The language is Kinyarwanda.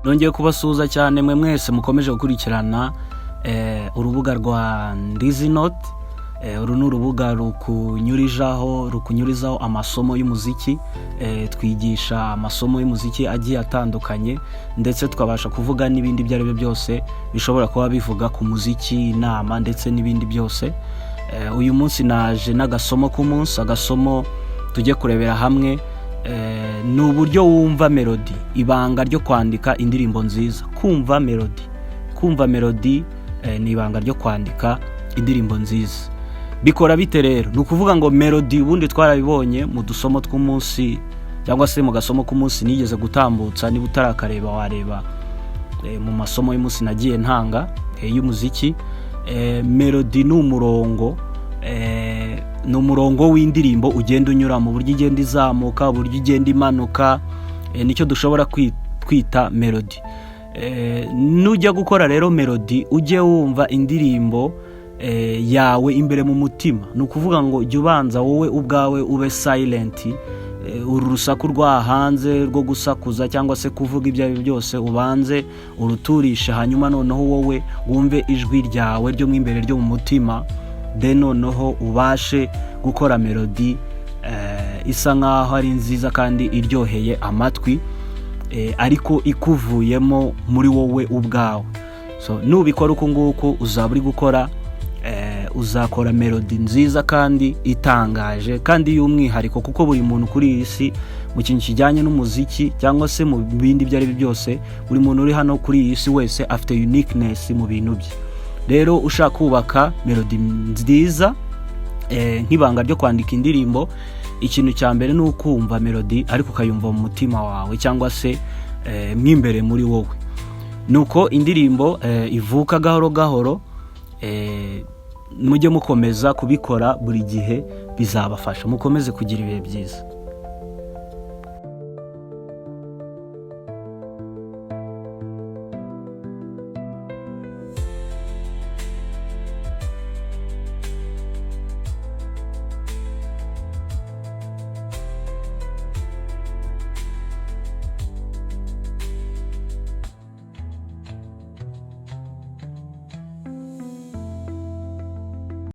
Nongeye kubasuhuza cyane mwe mwese mukomeje gukurikirana urubuga rwa Ndizi Note. Uru ni urubuga rukunyurizaho amasomo y'umuziki. Twigisha amasomo y'umuziki agiye atandukanye, ndetse tukabasha kuvuga n'ibindi ibyo ari byo byose bishobora kuba bivuga ku muziki, inama ndetse n'ibindi byose. Uyu munsi naje n'agasomo k'umunsi. Agasomo tujye kurebera hamwe ni uburyo wumva melody, ibanga ryo kwandika indirimbo nziza. Kumva melody, kumva melody ni ibanga ryo kwandika indirimbo nziza. Bikora bite rero? Ni ukuvuga ngo melody ubundi twarabibonye mu dusomo tw'umunsi, cyangwa se mu gasomo k'umunsi nigeze gutambutsa. Niba utarakareba, wareba mu masomo y'umunsi nagiye ntanga y'umuziki. Melody ni umurongo, ni umurongo w'indirimbo ugenda unyura mu buryo igenda izamuka, uburyo igenda imanuka, nicyo dushobora kwita melody. Nujya gukora rero melody, ujye wumva indirimbo yawe imbere mu mutima. Ni ukuvuga ngo jya ubanza wowe ubwawe ube silent, uru rusaku rwa hanze rwo gusakuza cyangwa se kuvuga ibyo ari byo byose ubanze uruturishe, hanyuma noneho wowe wumve ijwi ryawe ryo mo imbere, ryo mu mutima, then noneho ubashe gukora melody isa nkaho ari nziza kandi iryoheye amatwi, ariko ikuvuyemo muri wowe ubwawe. So nubikora uku nguku, uzaba uri gukora uzakora melody nziza kandi itangaje kandi y'umwihariko, kuko buri muntu kuri iyi si, mu kintu kijyanye n'umuziki cyangwa se mu bindi ibyo ari byo byose, buri muntu uri hano kuri iyi si wese afite uniqueness mu bintu bye. Rero ushaka kubaka melody nziza, nk'ibanga ryo kwandika indirimbo, ikintu cya mbere ni ukumva melody, ariko ukayumva mu mutima wawe cyangwa se mo imbere muri wowe. Nuko indirimbo ivuka gahoro gahoro. Mujye mukomeza kubikora buri gihe, bizabafasha. Mukomeze kugira ibihe byiza.